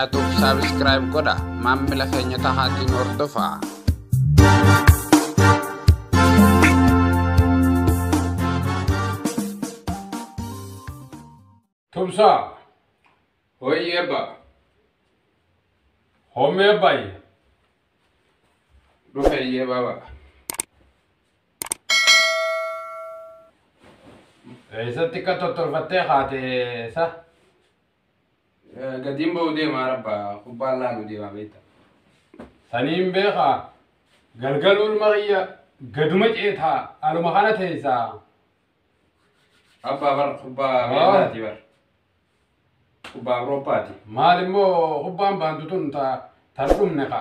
dhiyaatuuf subscribe godha. Maammila keenya tahaatiin hordofaa. Tumsaa, Hooyyee abbaa. Hommee abbaayye. Dhufe iyyee baaba. Eessatti akka tottolfattee kaate sa? Gatiin ba'uu deemaa rabba kubbaan laaluu deemaa beekta. Saniin beekaa galgaluu ilma kiyya gaduma ceetaa aluma kana teessaa. Abbaa bar kubbaa beelaati bar. Kubbaa Awurooppaati. Maal immoo kubbaan baantu tun tan dhumne ka.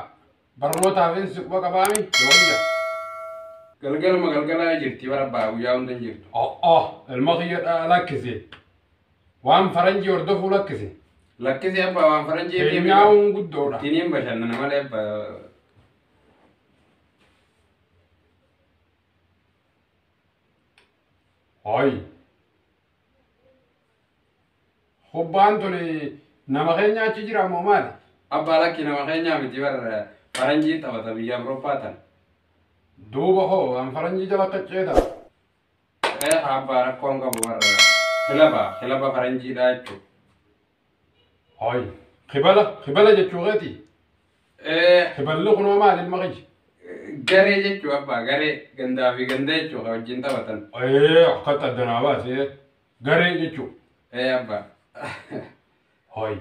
Barnootaafis quba qabaami yoomiyya. Galgaluma galgalaa jirti bar abbaa guyyaa hunda hin jirtu. Oh ilma kiyya lakkise. Waan faranjii hordofuu lakkise. Lakkisi abbaa waan faranjii Keenyaa'uun guddoodha. Ittiin bashannana malee abbaa. Hoyi. Kubbaan tun nama keenya achi jira moo maali? Abbaa lakki nama keenyaa miti bar faranjii taphata biyya Awurooppaa tan. Duuba hoo waan faranjii jala akka ceeta. Abbaa rakkoon qabu bar kilaba faranjiidha jechuudha. Hoyi. Kibala jechuu keeti. Kiballi kunoo maali ilma kiyya? Garee jechuu abbaa garee gandaa fi ganda jechuu kan wajjin taphatan. Akkatti addanaa baasee garee jechuu. Abbaa. Hoyi.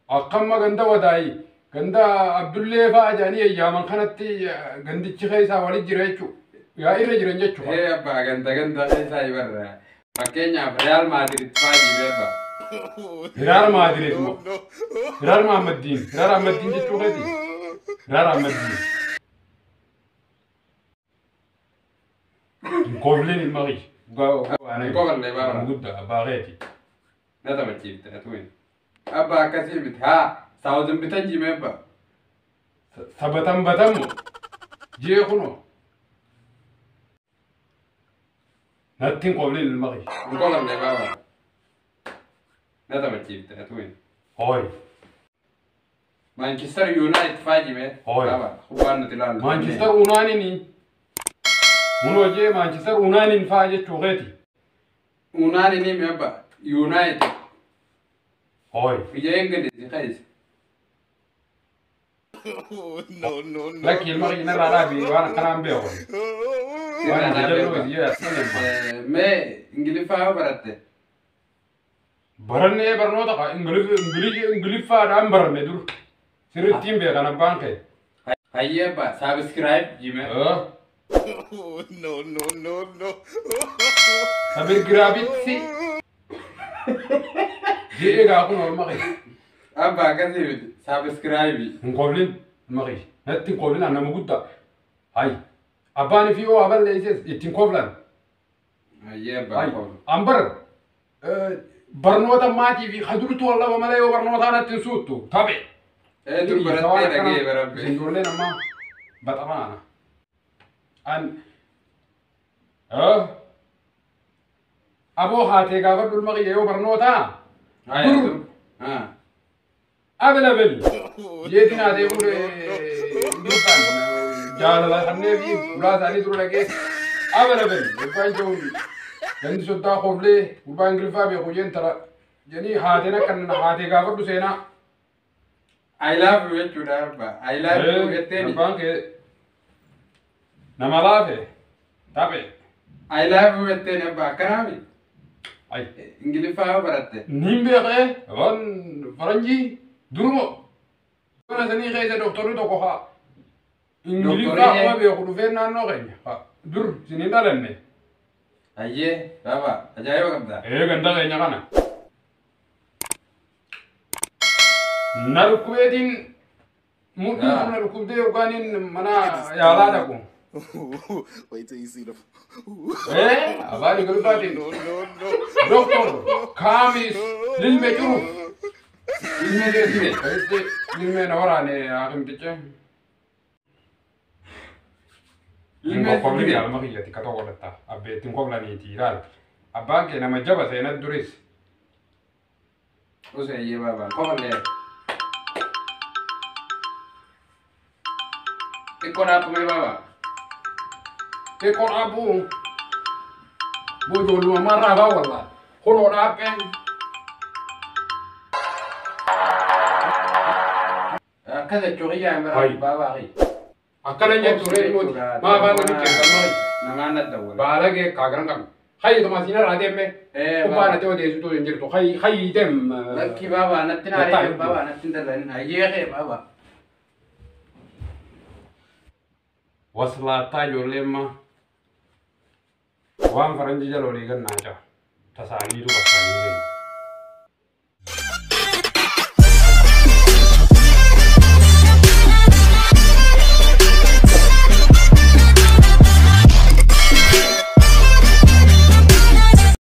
Akkamma ganda wadaayi ganda Abdullee fa'aa jedhanii eeyyaaman kanatti gandichi keessaa walitti jira jechuudha. Yaa irra jiran jechuudha. Abbaa ganda ganda keessaa barra. Fakkeenyaaf Real Madrid fa'aa jiru abbaa. Hiraar Maadrid moo? Hiraar Mahammadiin. Hiraar Ahmaddiin jechuu keeti. Hiraar Ahmaddiin. Hin koofleen ilma kiyya. Hin kofallee baaba. Guddaa abbaa keeti. Na taphachiifte atuun. Abbaa akkasii miti haa saawuzin bitan jimee abbaa. Sabatan batamu jee kunoo. Natti hin koofleen ilma kiyya. Hin kofallee baaba. Na taphachiifte atuun. Hooyi. Manchester United fa'aa jimee. Hooyi. Baaba kubbaan nuti ilaallu. Manchester Unaaniin. Kunoo jee Manchester Unaaniin fa'aa jechuu keeti. Unaaniin himi abbaa. United. Hooyi. Biyya Ingilizi keessa. No, no, no. Lakki ilma kiyya narraa dhaabi waan akkanaan beeku. Waan jal'oo jee asxaan. Mee Ingiliffaa yoo baratte? Barannee barnoota kaa Ingiliffaadhaan baranne dur. Sirrittiin beekan abbaan kee. Hayyee abbaa subscribe jimee. No, no, no, no. Sabirgiraabitti. Jee egaa kun ilma kiyya. Abbaa akkasii miti subscribe. Hin kooflin ilma kiyya. Natti hin kooflin nama guddaa. Hayi. Abbaan fi yoo aballeesses ittiin kooflan. Hayyee abbaa kooflu. Ambar barnoota maatii fi kadurtu wallaba malee yoo barnootaa natti hin suuttu taphe. Dur barattee dhagee barabbe. Ijoolleen ammaa baxamaana. An aboo haatee gaafadhu ilma kiyya yoo barnootaa Dur. Available. Jeetiin haatee fuudhee Ingiliffaan jaalala kannee fi ulaa isaanii dura dhaqee available. Gurbaan jehuun gandi soddaa kooflee gurbaa Ingiliffaa beeku jeen tara jedhanii haateen akka haatee gaafadhu seenaa. I love you jechuudha abbaa. I love you jetteeni. Abbaan kee nama laafe taphe. I love you jetteeni abbaa akkanaami. Ay. Ingiliffaa yoo baratte. Niin beekee waan faranjii durumoo. Mana sanii keessa doktorri tokko haa. Ingiliffaa kuma beeku dhufee naannoo keenya. Dur isiniin dhalanne. Hayyee baaba ajaa'iba qabda. Ganda keenya kana. Na dhukkubeetiin mudhiin kun na dhukkubdee yookaan mana yaalaa dhaqu. Wait till you see the. Afaan Ingiliffaatiin. No, no, no. Doktor Kaamis lilmee curuuf. Lilmee deessine. Asitti lilmee na waraane haakimticha. Lilmee Koofli yaalma kiyyatti ka tokko latta. Abbeettiin kooflaniiti ilaal. Abbaan kee nama jaba seenat duris. Osoo eeyyee baabaa kofallee. Xiqqoo dhaabbamee baabaa. Xiqqoo dhaabbuu. Boo ijoolluma marraa baa wallaa. Kunoo dhaabbeen. Akkas jechuu kiyyaa hin Hayi. bara baabaa kiyya. Akkana jettu ree mooti. Maa afaan namni keessan maali? Namaan adda wala. Baalagee kaagaran qabna. Hayyi tuma siin irraa deemme. Ee Kubbaa baabaa. natti odeessitu hin jirtu. Hayyi hayyi deem. Lakki baabaa natti Nattaa naaree hin baabaa natti hin dallanin hayyee kee baabaa. Waslaattaa ijoolleemma waan faranjii jala olii gannaa jaa. Tasaaniitu bakkaanii geenye.